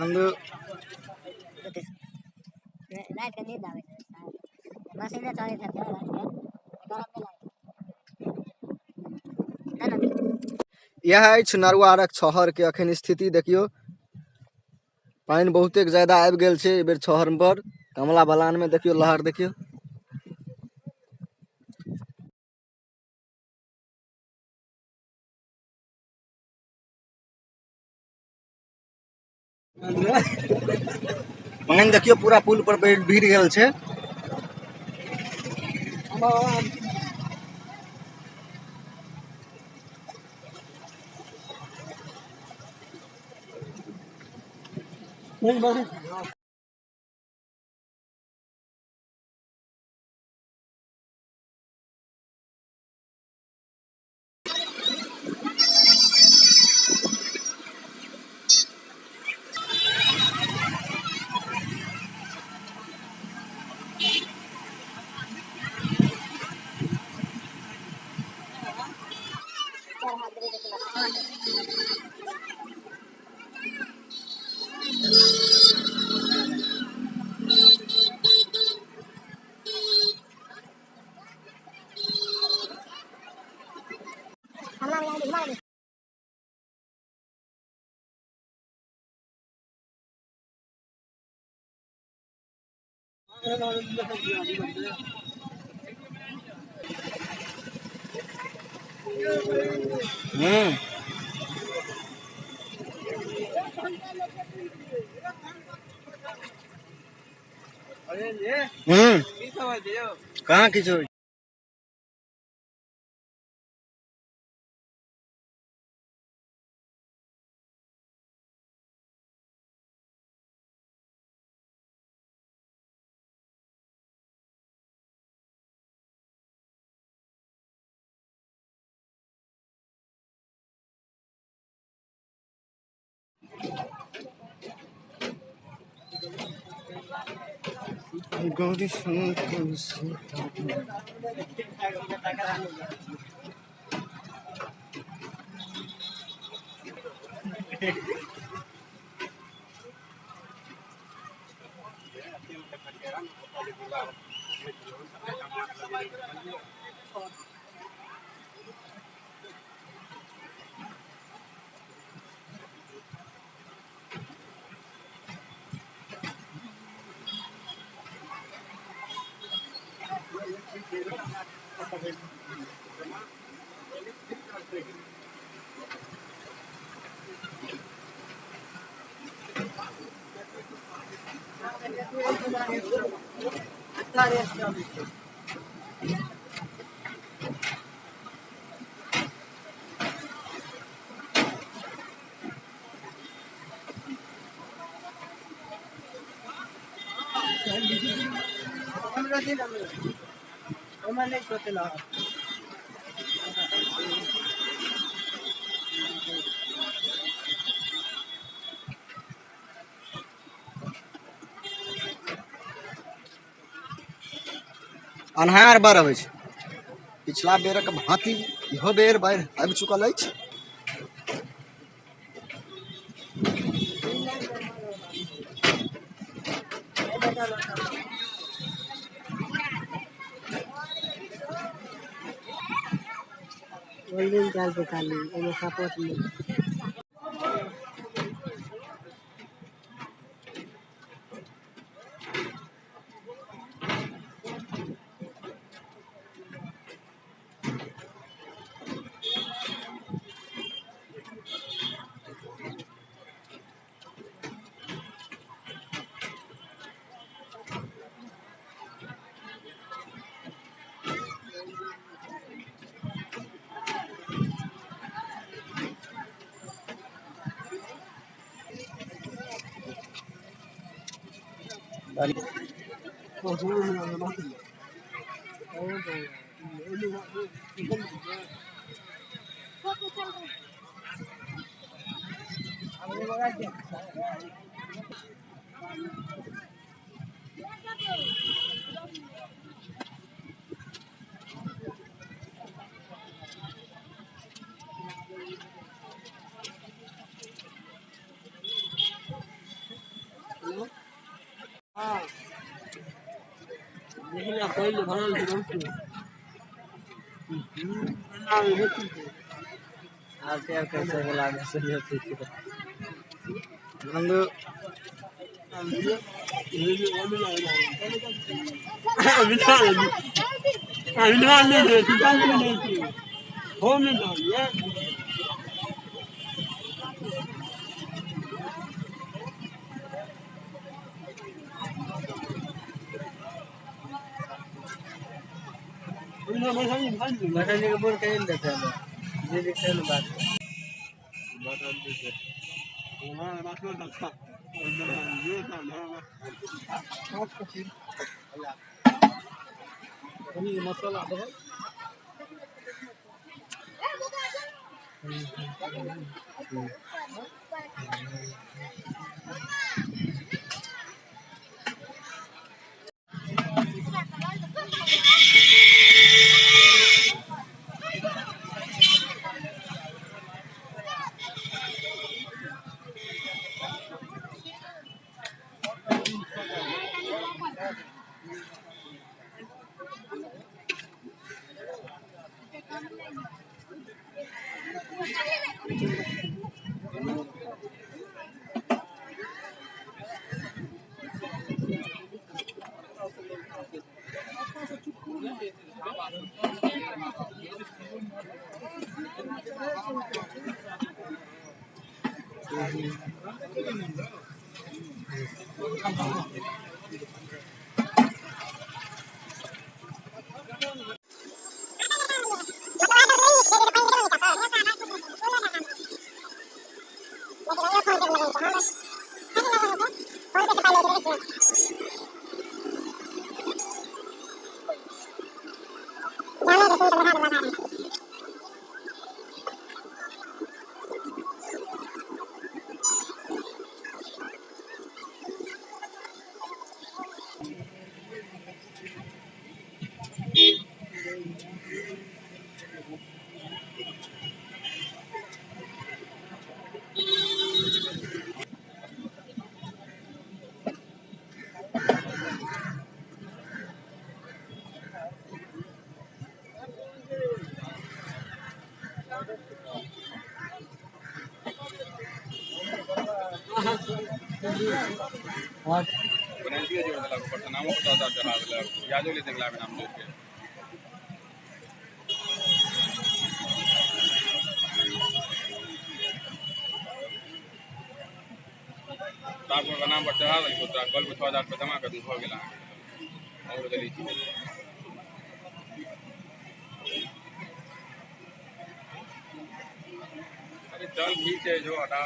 Nandu light के नींद आवे मशीन चले थे लाइट के गरम में लाइट ना ना। इएह अछि नरुआरक छहर के अखन स्थिति। देखियो पानि बहुते ज्यादा आबि गेल छै एहि बेर छहर पर। कमला बलान में देखियो लहर देखियो। पानि देखियो पूरा पुल पर भीड़ गेल छै। कहाँ किछु गौरी शंकर सीता। अन्हार बड़ अबै छै। पिछला बेरक भांति इहो बेर बाढ़ि आबि चुकल अछि। ओहि दिन चलते खाली ओहिमे सपोर्ट नहीं। कैसे बोला नंदू बोल के देते हैं जे दिखते हैं बात मसाला पेनल्टी जोड़ देलक ऊपर से नामो के 10,000 चढ़ा देलक ब्याजो ले अगला में नाम जोड़ के। तार नाम पर चढ़ा देलको तोरा कल में 6,000 रुपया जमा कर दी भऽ गेल अहाँके और बदली छी। अरे चल ठीक है जो हटा।